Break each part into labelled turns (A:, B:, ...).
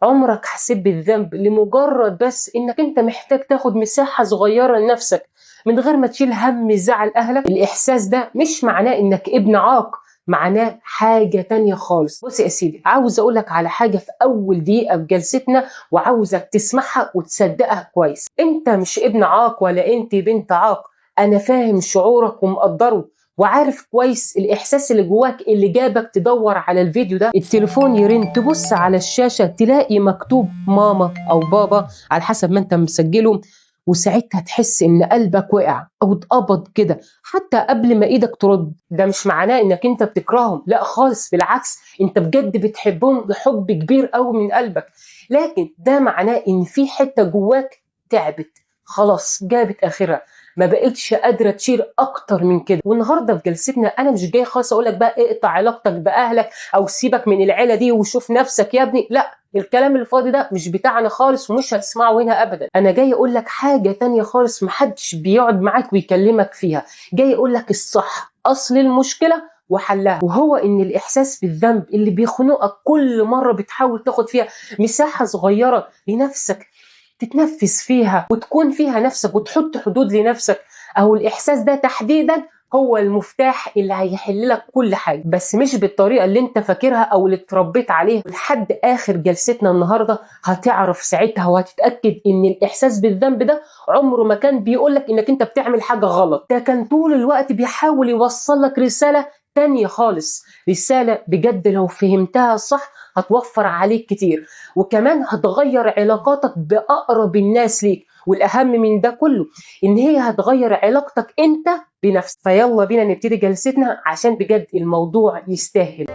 A: عمرك حسيت بالذنب لمجرد بس انك انت محتاج تاخد مساحة صغيرة لنفسك من غير ما تشيل هم زعل اهلك؟ الاحساس ده مش معناه انك ابن عاق، معناه حاجة تانية خالص. بص يا سيدي، عاوز اقولك على حاجة في اول دقيقة في جلستنا وعاوزك تسمعها وتصدقها كويس. انت مش ابن عاق ولا انت بنت عاق. انا فاهم شعورك ومقدره وعارف كويس الإحساس اللي جواك اللي جابك تدور على الفيديو ده. التليفون يرن، تبص على الشاشة تلاقي مكتوب ماما أو بابا على حسب ما أنت مسجله، وساعتها تحس إن قلبك وقع أو اتقبض كده حتى قبل ما إيدك ترد. ده مش معناه إنك أنت بتكرههم، لا خالص، بالعكس أنت بجد بتحبهم بحب كبير قوي من قلبك، لكن ده معناه إن في حتة جواك تعبت خلاص، جابت آخرها، ما بقتش قادرة تشيل اكتر من كده. والنهارده في جلستنا انا مش جاي خالص اقول لك بقى اقطع علاقتك باهلك او سيبك من العيلة دي وشوف نفسك يا ابني، لا، الكلام الفاضي ده مش بتاعنا خالص ومش هتسمعه هنا ابدا. انا جاي اقول لك حاجة تانية خالص محدش بيقعد معاك ويكلمك فيها. جاي اقول لك الصح، اصل المشكلة وحلها، وهو ان الاحساس بالذنب اللي بيخنقك كل مرة بتحاول تاخد فيها مساحة صغيرة لنفسك تتنفس فيها وتكون فيها نفسك وتحط حدود لنفسك، او الاحساس ده تحديدا هو المفتاح اللي هيحل لك كل حاجة، بس مش بالطريقة اللي انت فاكرها او اللي اتربيت عليها. لحد اخر جلستنا النهارده هتعرف ساعتها وهتتاكد ان الاحساس بالذنب ده عمره ما كان بيقولك انك انت بتعمل حاجة غلط، ده كان طول الوقت بيحاول يوصل لك رسالة تانية خالص، رسالة بجد لو فهمتها صح هتوفر عليك كتير، وكمان هتغير علاقاتك بأقرب الناس ليك، والأهم من ده كله إن هي هتغير علاقتك أنت بنفسك. فيلا بينا نبتدي جلستنا عشان بجد الموضوع يستاهل.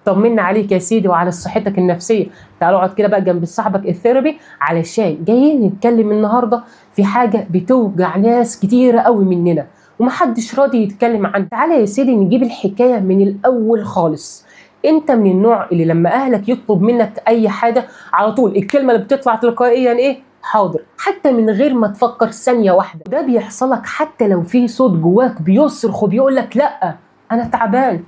A: طمنا عليك يا سيدي وعلى صحتك النفسية. تعالوا اقعد كده بقى جنب صاحبك ال therapy علشان جايين نتكلم النهارده في حاجة بتوجع ناس كتيرة قوي مننا ومحدش راضي يتكلم عنها. تعالى يا سيدي نجيب الحكاية من الاول خالص. انت من النوع اللي لما اهلك يطلب منك اي حاجة على طول الكلمة اللي بتطلع تلقائيا ايه؟ حاضر، حتى من غير ما تفكر ثانية واحدة. ده بيحصلك حتى لو في صوت جواك بيصرخ وبيقولك لا انا تعبان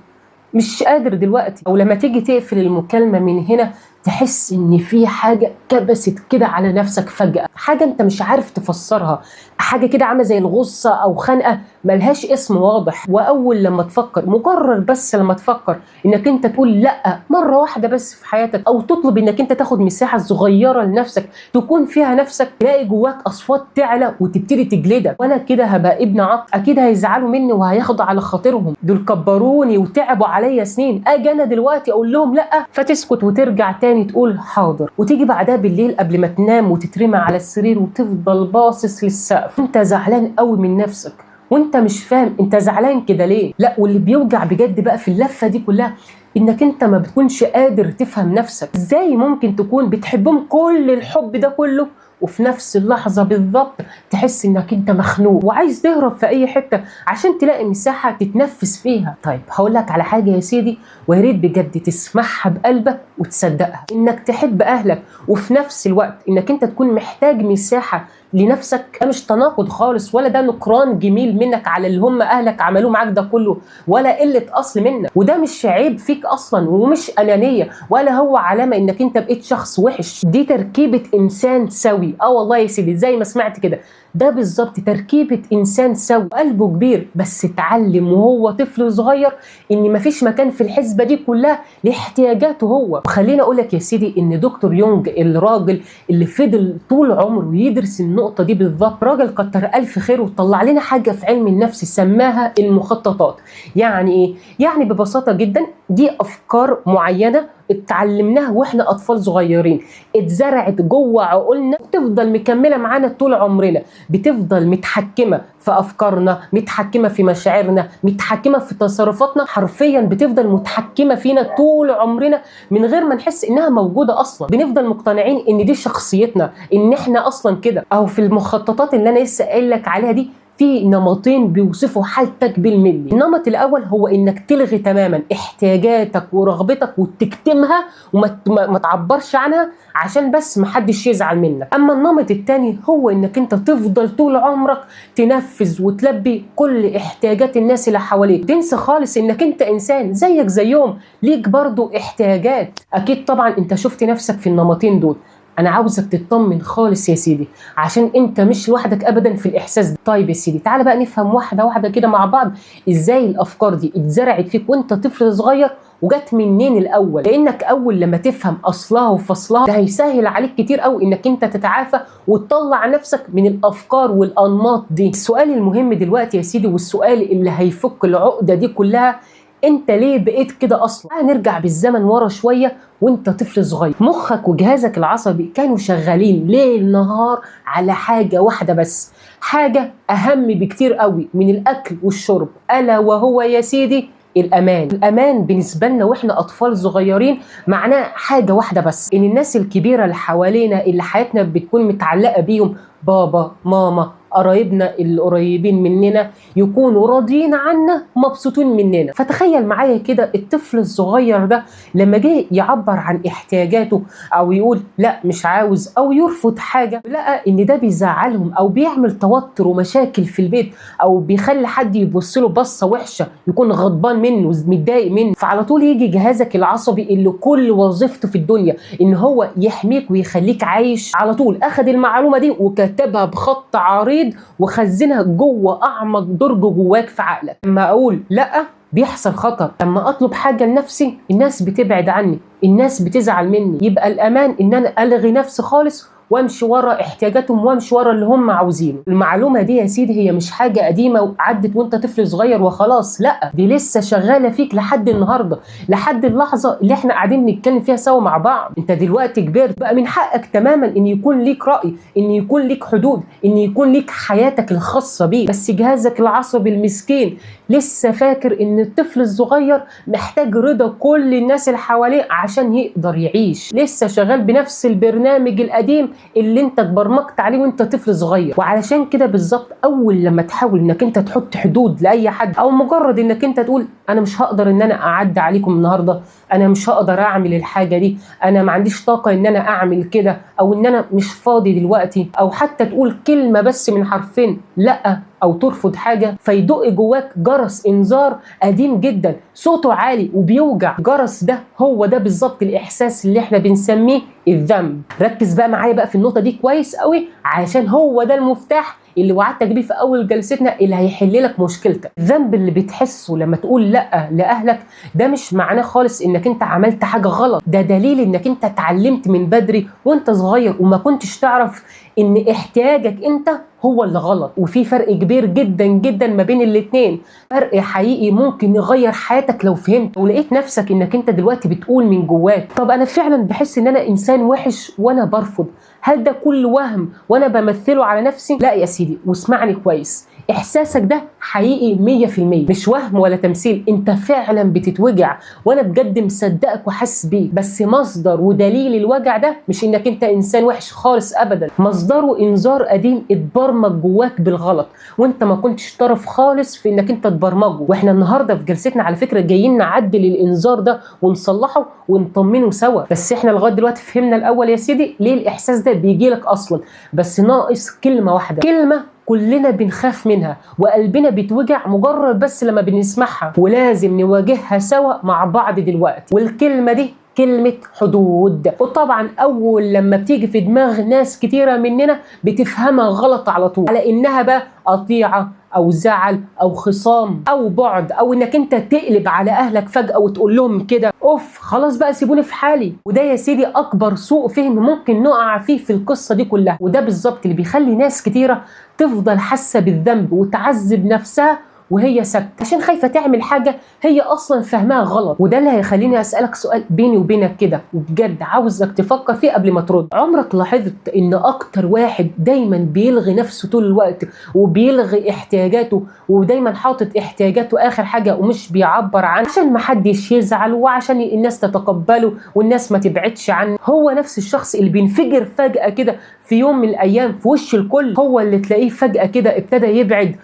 A: مش قادر دلوقتي، او لما تيجي تقفل المكالمة من هنا تحس ان في حاجة كبست كده على نفسك فجاة، حاجة انت مش عارف تفسرها، حاجة كده عامله زي الغصة او خنقه ملهاش اسم واضح. واول لما تفكر، مجرد بس لما تفكر انك انت تقول لا مرة واحدة بس في حياتك، او تطلب انك انت تاخد مساحة صغيرة لنفسك تكون فيها نفسك، تلاقي جواك اصوات تعلى وتبتدي تجلدك. وانا كده هبقى ابن عاق، اكيد هيزعلوا مني وهياخدوا على خاطرهم، دول كبروني وتعبوا عليا سنين، اجي انا دلوقتي اقول لهم لا؟ فتسكت وترجع تاني تقول حاضر، وتيجي بعدها بالليل قبل ما تنام وتترمى على السرير وتفضل باصص للسقف، انت زعلان قوي من نفسك وانت مش فاهم انت زعلان كده ليه. لا، واللي بيوجع بجد بقى في اللفة دي كلها انك انت ما بتكونش قادر تفهم نفسك. ازاي ممكن تكون بتحبهم كل الحب ده كله وفي نفس اللحظة بالضبط تحس انك انت مخنوق وعايز تهرب في اي حتة عشان تلاقي مساحة تتنفس فيها؟ طيب هقول لك على حاجة يا سيدي، ويا ريت بجد تسمعها بقلبك وتصدقها. انك تحب اهلك وفي نفس الوقت انك انت تكون محتاج مساحة لنفسك، ده مش تناقض خالص، ولا ده نكران جميل منك على اللي هم اهلك عملوه معاك ده كله، ولا قلة اصل منك، وده مش عيب فيك اصلا، ومش انانية، ولا هو علامة انك انت بقيت شخص وحش. دي تركيبة انسان سوي. والله يا سيدي زي ما سمعت كده، ده بالظبط تركيبة انسان سوي، قلبه كبير بس اتعلم وهو طفل صغير ان مفيش مكان في الحسبة دي كلها لاحتياجاته هو. وخليني اقول لك يا سيدي ان دكتور يونج، الراجل اللي فضل طول عمره يدرس النقطة دي بالظبط، راجل كتر الف خير وطلع لنا حاجة في علم النفس سماها المخططات. يعني ايه؟ يعني ببساطة جدا دي افكار معينة اتعلمناها واحنا اطفال صغيرين، اتزرعت جوه عقولنا وتفضل مكملة معانا طول عمرنا، بتفضل متحكمه في افكارنا، متحكمه في مشاعرنا، متحكمه في تصرفاتنا، حرفيا بتفضل متحكمه فينا طول عمرنا من غير ما نحس انها موجودة اصلا. بنفضل مقتنعين ان دي شخصيتنا، ان احنا اصلا كده. او في المخططات اللي انا لسه قايل لك عليها دي في نمطين بيوصفوا حالتك بالملي. النمط الاول هو انك تلغي تماما احتياجاتك ورغبتك وتكتمها وما تعبرش عنها عشان بس محدش يزعل منك. اما النمط الثاني هو انك انت تفضل طول عمرك تنفذ وتلبي كل احتياجات الناس اللي حواليك، تنسى خالص انك انت انسان زيك زيهم، ليك برضو احتياجات. اكيد طبعا انت شفت نفسك في النمطين دول. انا عاوزك تطمن خالص يا سيدي، عشان انت مش لوحدك ابدا في الاحساس ده. طيب يا سيدي، تعالى بقى نفهم واحدة واحدة كده مع بعض ازاي الافكار دي اتزرعت فيك وانت طفل صغير وجت منين الاول، لانك اول لما تفهم اصلها وفصلها ده هيسهل عليك كتير قوي انك انت تتعافى وتطلع نفسك من الافكار والانماط دي. السؤال المهم دلوقتي يا سيدي، والسؤال اللي هيفك العقدة دي كلها، انت ليه بقيت كده اصلا؟ هنرجع بالزمن ورا شوية وانت طفل صغير، مخك وجهازك العصبي كانوا شغالين ليل نهار على حاجة واحدة بس، حاجة اهم بكتير قوي من الاكل والشرب، الا وهو يا سيدي الامان. الامان بالنسبة لنا واحنا اطفال صغيرين معناه حاجة واحدة بس، ان الناس الكبيرة اللي حوالينا اللي حياتنا بتكون متعلقه بيهم، بابا ماما قرايبنا القريبين مننا، يكونوا راضيين عنا مبسوطين مننا. فتخيل معايا كده الطفل الصغير ده لما جه يعبر عن احتياجاته او يقول لا مش عاوز او يرفض حاجة، لقى ان ده بيزعلهم او بيعمل توتر ومشاكل في البيت، او بيخلي حد يبص له بصة وحشة، يكون غضبان منه متضايق منه. فعلى طول يجي جهازك العصبي اللي كل وظيفته في الدنيا ان هو يحميك ويخليك عايش، على طول اخذ المعلومة دي وكتبها بخط عريض وخزنها جوه اعمق درج جواك في عقلك. لما اقول لا بيحصل خطر، لما اطلب حاجة لنفسي الناس بتبعد عني، الناس بتزعل مني، يبقى الامان ان انا الغي نفسي خالص وامشي ورا احتياجاتهم وامشي ورا اللي هم عاوزينه. المعلومة دي يا سيدي هي مش حاجة قديمة وعدت وانت طفل صغير وخلاص، لا دي لسه شغالة فيك لحد النهارده، لحد اللحظة اللي احنا قاعدين نتكلم فيها سوا مع بعض. انت دلوقتي كبرت، بقى من حقك تماما ان يكون ليك راي، ان يكون ليك حدود، ان يكون ليك حياتك الخاصة بيك. بس جهازك العصبي المسكين لسه فاكر ان الطفل الصغير محتاج رضا كل الناس اللي حواليه عشان يقدر يعيش، لسه شغال بنفس البرنامج القديم اللي انت اتبرمجت عليه وانت طفل صغير. وعلشان كده بالظبط اول لما تحاول انك انت تحط حدود لاي حد، او مجرد انك انت تقول انا مش هقدر ان انا اعدي عليكم النهارده، انا مش هقدر اعمل الحاجة دي، انا ما عنديش طاقة ان انا اعمل كده، او ان انا مش فاضي دلوقتي، او حتى تقول كلمة بس من حرفين لا، او ترفض حاجة، فيدق جواك جرس انذار قديم جدا صوته عالي وبيوجع. الجرس ده هو ده بالظبط الاحساس اللي احنا بنسميه الذنب. ركز بقى معايا بقى في النقطة دي كويس قوي، عشان هو ده المفتاح اللي وعدتك بيه في اول جلستنا اللي هيحل لك مشكلتك. الذنب اللي بتحسه لما تقول لا لاهلك ده مش معناه خالص انك انت عملت حاجة غلط، ده دليل انك انت اتعلمت من بدري وانت صغير وما كنتش تعرف ان احتياجك انت هو اللي غلط. وفي فرق كبير جدا جدا ما بين الاتنين، فرق حقيقي ممكن يغير حياتك لو فهمت ولقيت نفسك انك انت دلوقتي بتقول من جواك طب انا فعلا بحس ان انا انسان وحش وانا برفض، هل ده كل وهم وانا بمثله على نفسي؟ لا يا سيدي، واسمعني كويس، احساسك ده حقيقي 100%، مش وهم ولا تمثيل، انت فعلا بتتوجع وانا بجد مصدقك وحاسس بيك. بس مصدر ودليل الوجع ده مش انك انت انسان وحش خالص ابدا، مصدره انذار قديم اتبرمج جواك بالغلط وانت ما كنتش طرف خالص في انك انت تبرمجه. واحنا النهارده في جلستنا على فكرة جايين نعدل الانذار ده ونصلحه ونطمنه سوا. بس احنا لغاية دلوقتي فهمنا الاول يا سيدي ليه الاحساس ده بيجي لك اصلا، بس ناقص كلمة واحدة، كلمة كلنا بنخاف منها وقلبنا بيتوجع مجرد بس لما بنسمعها، ولازم نواجهها سوا مع بعض دلوقتي. والكلمة دي كلمة حدود. وطبعا أول لما بتيجي في دماغ ناس كتيرة مننا بتفهمها غلط على طول، على إنها بقى قطيعة أو زعل أو خصام أو بعد، أو إنك أنت تقلب على أهلك فجأة وتقول لهم كده أوف خلاص بقى سيبوني في حالي. وده يا سيدي أكبر سوء فهم ممكن نقع فيه في القصة دي كلها، وده بالظبط اللي بيخلي ناس كتيرة تفضل حاسة بالذنب وتعذب نفسها وهي ساكته عشان خايفة تعمل حاجة هي اصلا فاهماها غلط. وده اللي هيخليني اسالك سؤال بيني وبينك كده، وبجد عاوزك تفكر فيه قبل ما ترد. عمرك لاحظت ان اكتر واحد دايما بيلغي نفسه طول الوقت وبيلغي احتياجاته ودايما حاطط احتياجاته اخر حاجة ومش بيعبر عنها عشان ما حدش يزعل وعشان الناس تتقبله والناس ما تبعدش عنه، هو نفس الشخص اللي بينفجر فجاة كده في يوم من الايام في وش الكل هو اللي تلاقيه فجأة كده ابتدى يبعد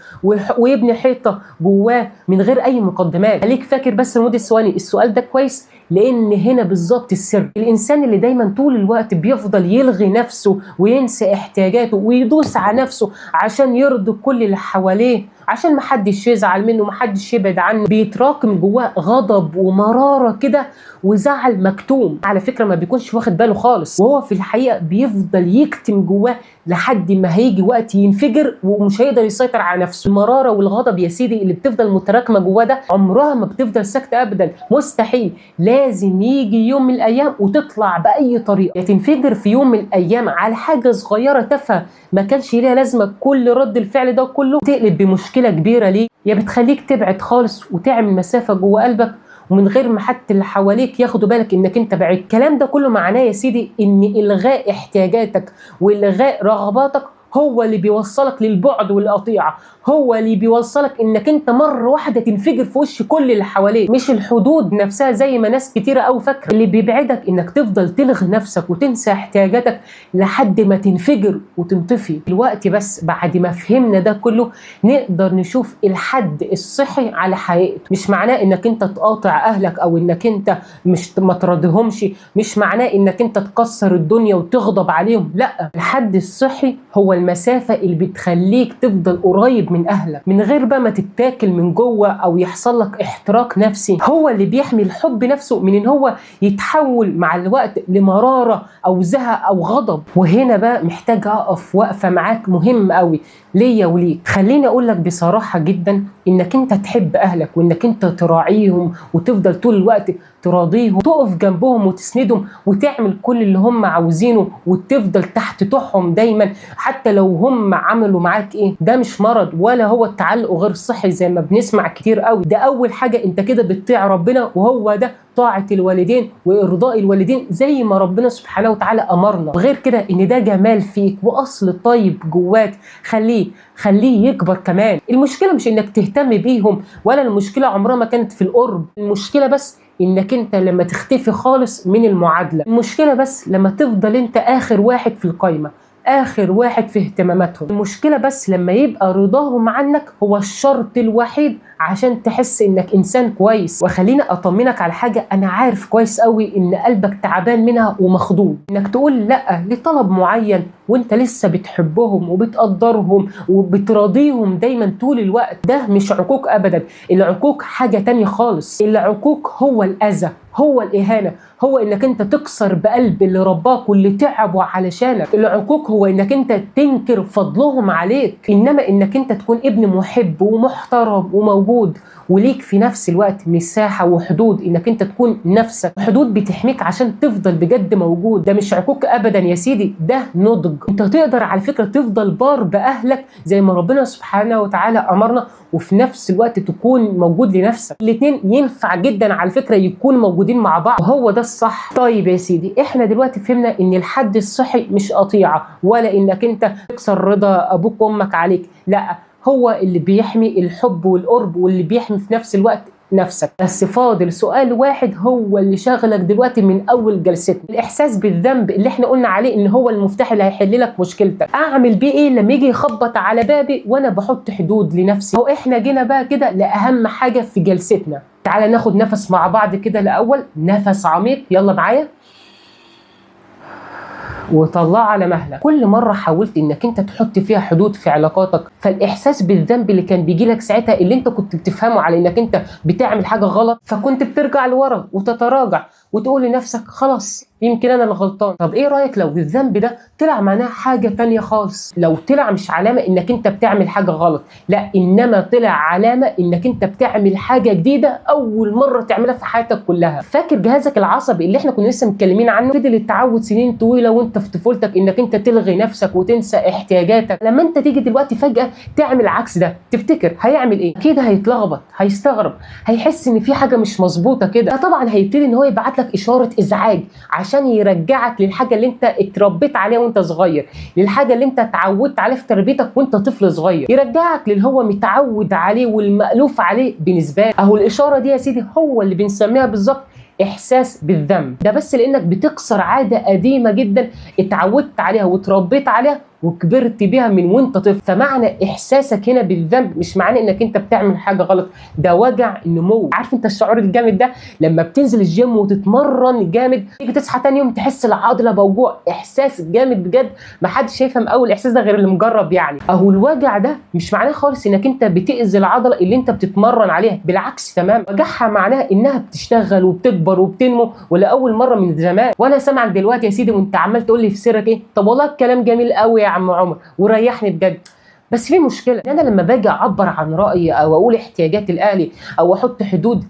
A: ويبني حيطة جواه من غير اي مقدمات. خليك فاكر بس لمدة ثواني السؤال ده كويس، لان هنا بالظبط السر. الانسان اللي دايما طول الوقت بيفضل يلغي نفسه وينسى احتياجاته ويدوس على نفسه عشان يرضي كل اللي حواليه، عشان محدش يزعل منه محدش يبعد عنه، بيتراكم جواه غضب ومرارة كده وزعل مكتوم. على فكرة ما بيكونش واخد باله خالص، وهو في الحقيقة بيفضل يكتم جواه لحد ما هيجي وقت ينفجر ومش هيقدر يسيطر على نفسه. المرارة والغضب يا سيدي اللي بتفضل متراكمة جواه ده عمرها ما بتفضل ساكتة أبدا، مستحيل. لازم يجي يوم من الأيام وتطلع بأي طريقة، يا تنفجر في يوم من الأيام على حاجة صغيرة تافهة ما كانش ليها لازمة كل رد الفعل ده كله، تقلب بمشكلة كبيرة ليه، يا بتخليك تبعد خالص وتعمل مسافة جوه قلبك ومن غير ما حتى اللي حواليك ياخدوا بالك انك انت بعيد. الكلام ده كله معناه يا سيدي ان الغاء احتياجاتك والغاء رغباتك هو اللي بيوصلك للبعد والقطيعه، هو اللي بيوصلك انك انت مرة واحدة تنفجر في وش كل اللي حواليك، مش الحدود نفسها زي ما ناس كتيرة قوي فاكره. اللي بيبعدك انك تفضل تلغي نفسك وتنسى احتياجاتك لحد ما تنفجر وتنطفي. دلوقتي بس بعد ما فهمنا ده كله نقدر نشوف الحد الصحي على حقيقته. مش معناه انك انت تقاطع اهلك او انك انت مش ما تراضيهمش، مش معناه انك انت تكسر الدنيا وتغضب عليهم، لا، الحد الصحي هو المسافة اللي بتخليك تفضل قريب من أهلك من غير بقى ما تتاكل من جوه أو يحصل لك احتراق نفسي. هو اللي بيحمي الحب نفسه من إن هو يتحول مع الوقت لمرارة أو زهق أو غضب. وهنا بقى محتاج أقف وقفة معاك مهم قوي ليا وليك. خليني أقول لك بصراحة جدا إنك أنت تحب أهلك وإنك أنت تراعيهم وتفضل طول الوقت تراضيهم، تقف جنبهم وتسندهم وتعمل كل اللي هم عاوزينه وتفضل تحت طوعهم دايما حتى لو هم عملوا معاك ايه. ده مش مرض ولا هو التعلق غير صحي زي ما بنسمع كتير قوي. ده اول حاجة انت كده بتطيع ربنا، وهو ده طاعة الوالدين وإرضاء الوالدين زي ما ربنا سبحانه وتعالى أمرنا. وغير كده إن ده جمال فيك وأصل طيب جواك، خليه يكبر كمان. المشكلة مش إنك تهتم بيهم، ولا المشكلة عمرها ما كانت في القرب، المشكلة بس إنك أنت لما تختفي خالص من المعادلة، المشكلة بس لما تفضل أنت آخر واحد في القايمة، آخر واحد في اهتماماتهم، المشكلة بس لما يبقى رضاهم عنك هو الشرط الوحيد عشان تحس إنك إنسان كويس. وخليني أطمنك على حاجة أنا عارف كويس قوي إن قلبك تعبان منها ومخضوض، إنك تقول لأ لطلب معين وإنت لسه بتحبهم وبتقدرهم وبتراضيهم دايما طول الوقت، ده مش عقوق أبدا. العقوق حاجة تانية خالص. العقوق هو الأذى، هو الإهانة، هو إنك أنت تكسر بقلب اللي رباك واللي تعبوا علشانك. العقوق هو إنك أنت تنكر فضلهم عليك. إنما إنك أنت تكون ابن محب ومحترم وموجود وليك في نفس الوقت مساحة وحدود إنك أنت تكون نفسك، حدود بتحميك عشان تفضل بجد موجود، ده مش عقوق أبدا يا سيدي، ده نضج. أنت تقدر على فكرة تفضل بار بأهلك زي ما ربنا سبحانه وتعالى أمرنا، وفي نفس الوقت تكون موجود لنفسك. الاتنين ينفع جدا على فكرة يكون موجودين مع بعض، وهو ده الصح. طيب يا سيدي، احنا دلوقتي فهمنا ان الحد الصحي مش قطيعة ولا انك انت تكسر رضا ابوك وامك عليك، لا، هو اللي بيحمي الحب والقرب واللي بيحمي في نفس الوقت نفسك. بس فاضل سؤال واحد هو اللي شغلك دلوقتي من اول جلستنا، الاحساس بالذنب اللي احنا قلنا عليه ان هو المفتاح اللي هيحل لك مشكلتك. اعمل بيه ايه لما يجي يخبط على بابي وانا بحط حدود لنفسي؟ هو احنا جينا بقى كده لاهم حاجة في جلستنا. تعالى ناخد نفس مع بعض كده الاول، نفس عميق، يلا معايا، وطلع على مهلك. كل مرة حاولت انك انت تحط فيها حدود في علاقاتك، فالاحساس بالذنب اللي كان بيجي لك ساعتها اللي انت كنت بتفهمه على انك انت بتعمل حاجة غلط، فكنت بترجع لورا وتتراجع وتقول لنفسك خلاص يمكن انا اللي غلطان. طب ايه رايك لو الذنب ده طلع معناه حاجة تانية خالص؟ لو طلع مش علامة انك انت بتعمل حاجة غلط، لا، انما طلع علامة انك انت بتعمل حاجة جديدة اول مرة تعملها في حياتك كلها. فاكر جهازك العصبي اللي احنا كنا لسه متكلمين عنه؟ فضل التعود سنين طويلة وانت في طفولتك انك انت تلغي نفسك وتنسى احتياجاتك. لما انت تيجي دلوقتي فجاة تعمل عكس ده، تفتكر هيعمل ايه؟ اكيد هيتلخبط، هيستغرب، هيحس ان في حاجة مش مظبوطة كده. فطبعا هيبتدي ان هو يبعت لك اشارة ازعاج عشان يرجعك للحاجة اللي انت اتربيت عليها وانت صغير، للحاجة اللي انت اتعودت عليها في تربيتك وانت طفل صغير، يرجعك للي هو متعود عليه والمألوف عليه بالنسبة له. اهو الاشارة دي يا سيدي هو اللي بنسميها بالظبط احساس بالذنب، ده بس لانك بتكسر عادة قديمة جدا اتعودت عليها وتربيت عليها وكبرت بيها من وانت طفل. فمعنى احساسك هنا بالذنب مش معناه انك انت بتعمل حاجة غلط، ده وجع النمو. عارف انت الشعور الجامد ده لما بتنزل الجيم وتتمرن جامد، تيجي تصحى تاني يوم تحس العضلة موجوع، احساس جامد بجد محدش هيفهم اول الاحساس ده غير اللي مجرب يعني. اهو الوجع ده مش معناه خالص انك انت بتاذي العضلة اللي انت بتتمرن عليها، بالعكس تمام، وجعها معناه انها بتشتغل وبتكبر وبتنمو ولاول مرة من زمان. وانا سامعك دلوقتي يا سيدي وانت عمال تقول لي في سرك ايه، طب والله الكلام جميل قوي يا عم عمر وريحني بجد، بس في مشكلة ان انا لما باجي اعبر عن رايي او اقول احتياجات الاهلي او احط حدود،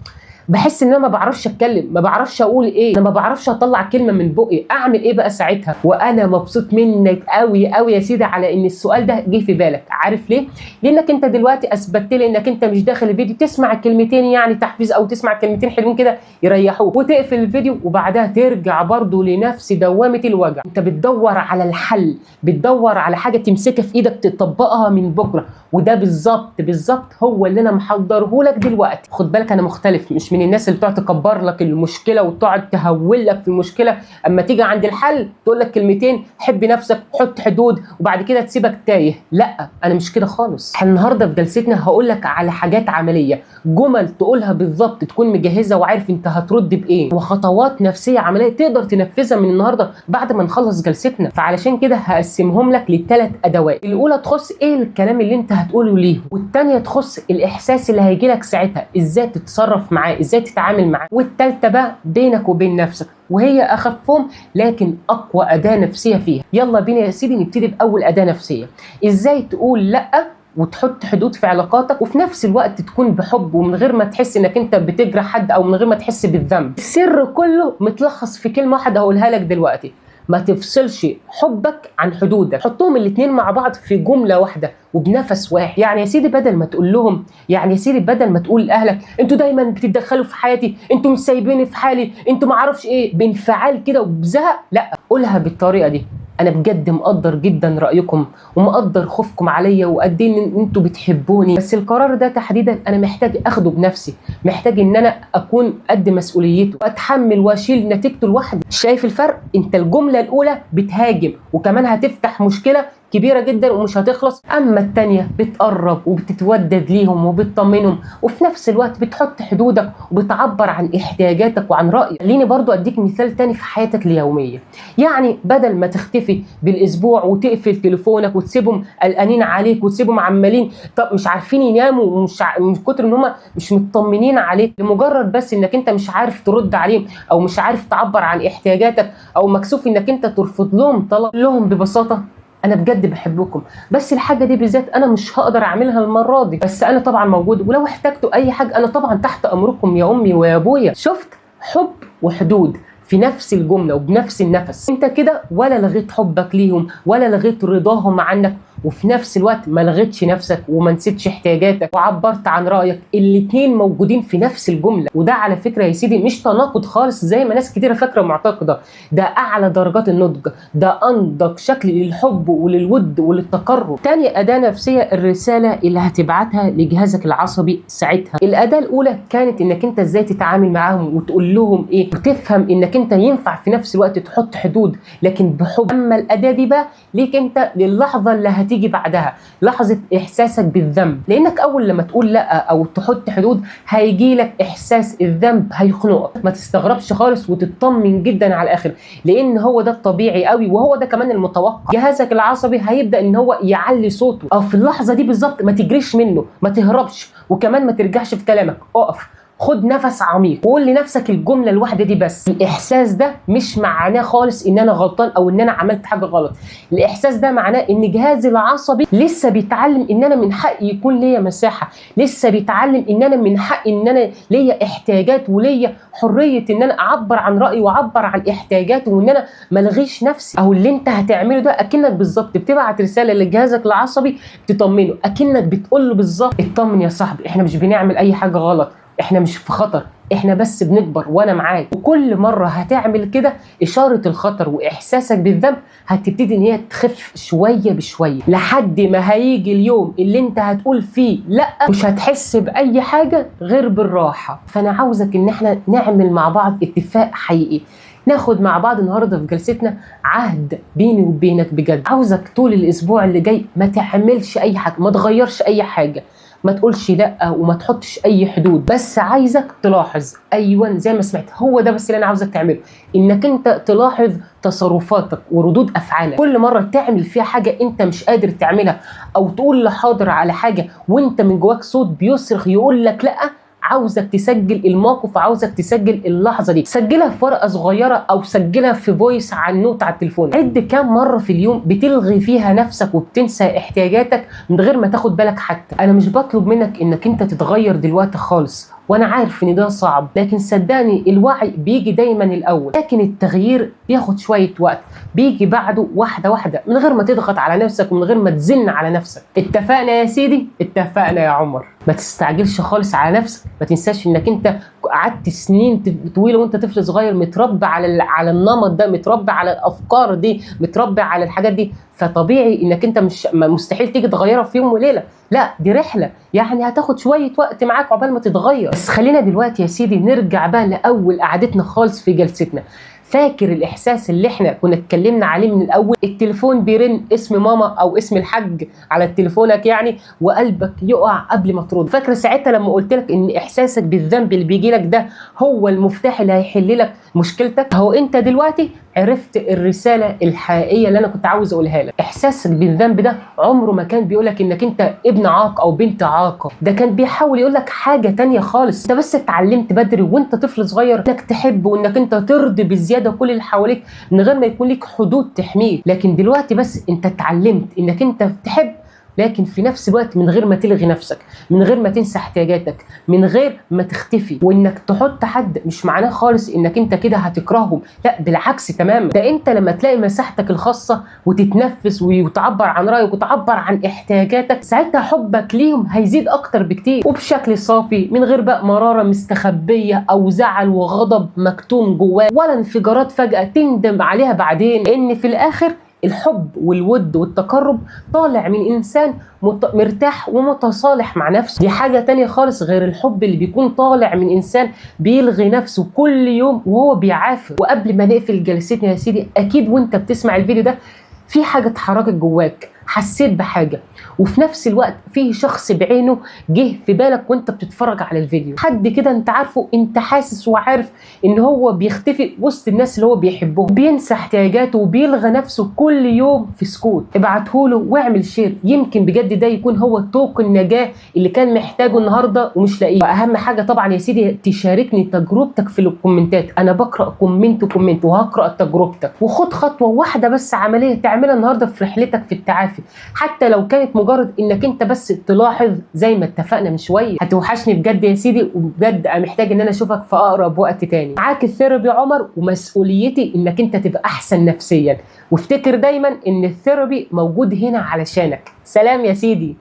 A: بحس ان انا ما بعرفش اتكلم، ما بعرفش اقول ايه، انا ما بعرفش اطلع كلمة من بقي، اعمل ايه بقى ساعتها؟ وانا مبسوط منك قوي قوي يا سيدي على ان السؤال ده جه في بالك. عارف ليه؟ لانك انت دلوقتي اثبتت لي انك انت مش داخل الفيديو تسمع كلمتين يعني تحفيز او تسمع كلمتين حلوين كده يريحوك وتقفل الفيديو وبعدها ترجع برضه لنفس دوامه الوجع. انت بتدور على الحل، بتدور على حاجة تمسكها في ايدك تطبقها من بكره، وده بالظبط بالظبط هو اللي انا محضرة لك دلوقتي. خد بالك انا مختلف، مش من الناس اللي بتقعد تكبر لك المشكلة وتقعد تهول لك في المشكلة، اما تيجي عند الحل تقول لك كلمتين حب نفسك، حط حدود، وبعد كده تسيبك تايه. لا انا مش كده خالص. احنا النهارده في جلستنا هقول لك على حاجات عملية، جمل تقولها بالظبط تكون مجهزة وعارف انت هترد بايه، وخطوات نفسية عملية تقدر تنفذها من النهارده بعد ما نخلص جلستنا. فعلشان كده هقسمهم لك لثلاث ادوات. الاولى تخص ايه الكلام اللي انت هتقوله ليهم، والثانية تخص الاحساس اللي هيجي لك ساعتها، ازاي تتصرف معاه، ازاي تتعامل معاه، والثالثة بقى بينك وبين نفسك، وهي اخفهم لكن اقوى اداه نفسية فيها. يلا بينا يا سيدي نبتدي باول اداه نفسية، ازاي تقول لا وتحط حدود في علاقاتك وفي نفس الوقت تكون بحب ومن غير ما تحس انك انت بتجرح حد او من غير ما تحس بالذنب. السر كله متلخص في كلمة واحدة هقولها لك دلوقتي، ما تفصلش حبك عن حدودك، حطهم الاثنين مع بعض في جملة واحدة وبنفس واحد. يعني يا سيدي بدل ما تقول لهم، يعني يا سيدي بدل ما تقول لاهلك انتوا دايما بتتدخلوا في حياتي، انتوا مش سايبيني في حالي، انتوا ما اعرفش ايه، بانفعال كده وبزهق، لا قولها بالطريقة دي، انا بجد مقدر جدا رايكم ومقدر خوفكم عليا وقد ايه ان انتوا بتحبوني، بس القرار ده تحديدا انا محتاج اخده بنفسي، محتاج ان انا اكون قد مسؤوليته واتحمل واشيل نتيجته لوحدي. شايف الفرق؟ انت الجملة الاولى بتهاجم وكمان هتفتح مشكلة كبيرة جدا ومش هتخلص، اما الثانية بتقرب وبتتودد ليهم وبتطمنهم وفي نفس الوقت بتحط حدودك وبتعبر عن احتياجاتك وعن رايك. خليني برضو اديك مثال تاني في حياتك اليومية، يعني بدل ما تختفي بالاسبوع وتقفل تليفونك وتسيبهم قلقانين عليك وتسيبهم عمالين طب مش عارفين يناموا ومش من كتر ان هم مش مطمنين عليك، لمجرد بس انك انت مش عارف ترد عليهم او مش عارف تعبر عن احتياجاتك او مكسوف انك انت ترفض لهم طلب، لهم ببساطة انا بجد بحبكم بس الحاجة دي بالذات انا مش هقدر اعملها المرة دي، بس انا طبعا موجود ولو احتجتوا اي حاجة انا طبعا تحت امركم يا امي ويا ابويا. شفت؟ حب وحدود في نفس الجملة وبنفس النفس. انت كده ولا لغيت حبك ليهم ولا لغيت رضاهم عنك، وفي نفس الوقت ما لغيتش نفسك وما نسيتش احتياجاتك وعبرت عن رايك، الاتنين موجودين في نفس الجملة. وده على فكرة يا سيدي مش تناقض خالص زي ما ناس كتيرة فاكره ومعتقده، ده اعلى درجات النضج، ده انضج شكل للحب وللود وللتقرب. تاني اداه نفسية، الرسالة اللي هتبعتها لجهازك العصبي ساعتها. الاداة الاولى كانت انك انت ازاي تتعامل معاهم وتقول لهم ايه وتفهم انك انت ينفع في نفس الوقت تحط حدود لكن بحب. اما الاداة دي بقى ليك انت للحظة اللي هتيجي بعدها، لحظة احساسك بالذنب، لانك اول لما تقول لا او تحط حدود هيجي لك احساس الذنب هيخنقك. ما تستغربش خالص وتطمن جدا على الاخر، لان هو ده الطبيعي قوي وهو ده كمان المتوقع. جهازك العصبي هيبدا ان هو يعلي صوته، او في اللحظة دي بالظبط ما تجريش منه، ما تهربش، وكمان ما ترجعش في كلامك، اقف، خد نفس عميق وقول لنفسك الجملة الواحدة دي بس. الاحساس ده مش معناه خالص ان انا غلطان او ان انا عملت حاجة غلط، الاحساس ده معناه ان جهازي العصبي لسه بيتعلم ان انا من حقي يكون ليا مساحة، لسه بيتعلم ان انا من حقي ان انا ليا احتياجات وليا حرية ان انا اعبر عن رايي واعبر عن احتياجاتي وان انا ما الغيش نفسي. او اللي انت هتعمله ده اكنك بالظبط بتبعت رسالة لجهازك العصبي تطمنه، اكنك بتقول له بالظبط اطمن يا صاحبي، احنا مش بنعمل اي حاجة غلط، احنا مش في خطر، احنا بس بنكبر وانا معاك. وكل مرة هتعمل كده اشارة الخطر واحساسك بالذنب هتبتدي ان هي تخف شوية بشوية، لحد ما هيجي اليوم اللي انت هتقول فيه لا، مش هتحس باي حاجة غير بالراحة. فانا عاوزك ان احنا نعمل مع بعض اتفاق حقيقي، ناخد مع بعض النهارده في جلستنا عهد بيني وبينك بجد. عاوزك طول الاسبوع اللي جاي ما تعملش اي حاجة، ما تغيرش اي حاجة، ما تقولش لا، وما تحطش اي حدود، بس عايزك تلاحظ. ايوه زي ما سمعت، هو ده بس اللي انا عاوزك تعمله، انك انت تلاحظ تصرفاتك وردود افعالك. كل مرة تعمل فيها حاجة انت مش قادر تعملها، او تقول لحاضر على حاجة وانت من جواك صوت بيصرخ يقول لك لا، عاوزك تسجل الموقف، عاوزك تسجل اللحظة دي، سجلها في ورقة صغيرة او سجلها في voice على ال note على التليفون. عد كام مرة في اليوم بتلغي فيها نفسك وبتنسى احتياجاتك من غير ما تاخد بالك حتى. انا مش بطلب منك انك انت تتغير دلوقتي خالص، وانا عارف ان ده صعب، لكن صدقني الوعي بيجي دايما الاول، لكن التغيير بياخد شوية وقت، بيجي بعده واحدة واحدة، من غير ما تضغط على نفسك ومن غير ما تزن على نفسك. اتفقنا يا سيدي؟ اتفقنا يا عمر. ما تستعجلش خالص على نفسك، ما تنساش انك انت قعدت سنين طويلة وانت طفل صغير متربي على النمط ده، متربي على الافكار دي، متربي على الحاجات دي، فطبيعي انك انت مش مستحيل تيجي تغيرها في يوم وليلة، لا دي رحله، يعني هتاخد شوية وقت معاك عقبال ما تتغير. بس خلينا دلوقتي يا سيدي نرجع بقى لاول قعدتنا خالص في جلستنا. فاكر الاحساس اللي احنا كنا اتكلمنا عليه من الاول؟ التليفون بيرن، اسم ماما او اسم الحاج على تليفونك يعني، وقلبك يقع قبل ما ترد. فاكر ساعتها لما قلت لك ان احساسك بالذنب اللي بيجي لك ده هو المفتاح اللي هيحل لك مشكلتك؟ هو انت دلوقتي عرفت الرسالة الحقيقية اللي انا كنت عاوز اقولها لك. احساسك بالذنب ده عمره ما كان بيقولك انك انت ابن عاق او بنت عاقه، ده كان بيحاول يقولك حاجة تانية خالص. انت بس اتعلمت بدري وانت طفل صغير انك تحب وانك انت ترضي بزيادة كل اللي حواليك من غير ما يكون ليك حدود تحميك، لكن دلوقتي بس انت اتعلمت انك انت تحب، لكن في نفس الوقت من غير ما تلغي نفسك، من غير ما تنسى احتياجاتك، من غير ما تختفي. وانك تحط حد مش معناه خالص انك انت كده هتكرههم، لا بالعكس تماما، ده انت لما تلاقي مساحتك الخاصة وتتنفس وتعبر عن رأيك وتعبر عن احتياجاتك، ساعتها حبك ليهم هيزيد اكتر بكتير، وبشكل صافي، من غير بقى مرارة مستخبية او زعل وغضب مكتوم جواه، ولا انفجارات فجأة تندم عليها بعدين. ان في الاخر الحب والود والتقرب طالع من إنسان مرتاح ومتصالح مع نفسه. دي حاجة تانية خالص غير الحب اللي بيكون طالع من إنسان بيلغي نفسه كل يوم وهو بيعافر. وقبل ما نقفل جلستنا يا سيدي، أكيد وانت بتسمع الفيديو ده في حاجة اتحركت جواك، حسيت بحاجة، وفي نفس الوقت فيه شخص بعينه جه في بالك وانت بتتفرج على الفيديو، حد كده انت عارفه، انت حاسس وعارف ان هو بيختفي وسط الناس اللي هو بيحبهم، بينسى احتياجاته وبيلغى نفسه كل يوم في سكوت. ابعتهوله واعمل share، يمكن بجد ده يكون هو طوق النجاة اللي كان محتاجه النهارده ومش لاقيه. واهم حاجة طبعا يا سيدي تشاركني تجربتك في الكومنتات، انا بقرا comment comment وهقرا تجربتك. وخد خطوة واحدة بس عملية تعملها النهارده في رحلتك في التعافي، حتى لو كانت مجرد انك انت بس تلاحظ زي ما اتفقنا من شوية. هتوحشني بجد يا سيدي، وبجد انا محتاج ان انا اشوفك في اقرب وقت تاني. معاك ال therapy عمر، ومسؤوليتي انك انت تبقى احسن نفسيا، وافتكر دايما ان ال therapy موجود هنا علشانك. سلام يا سيدي.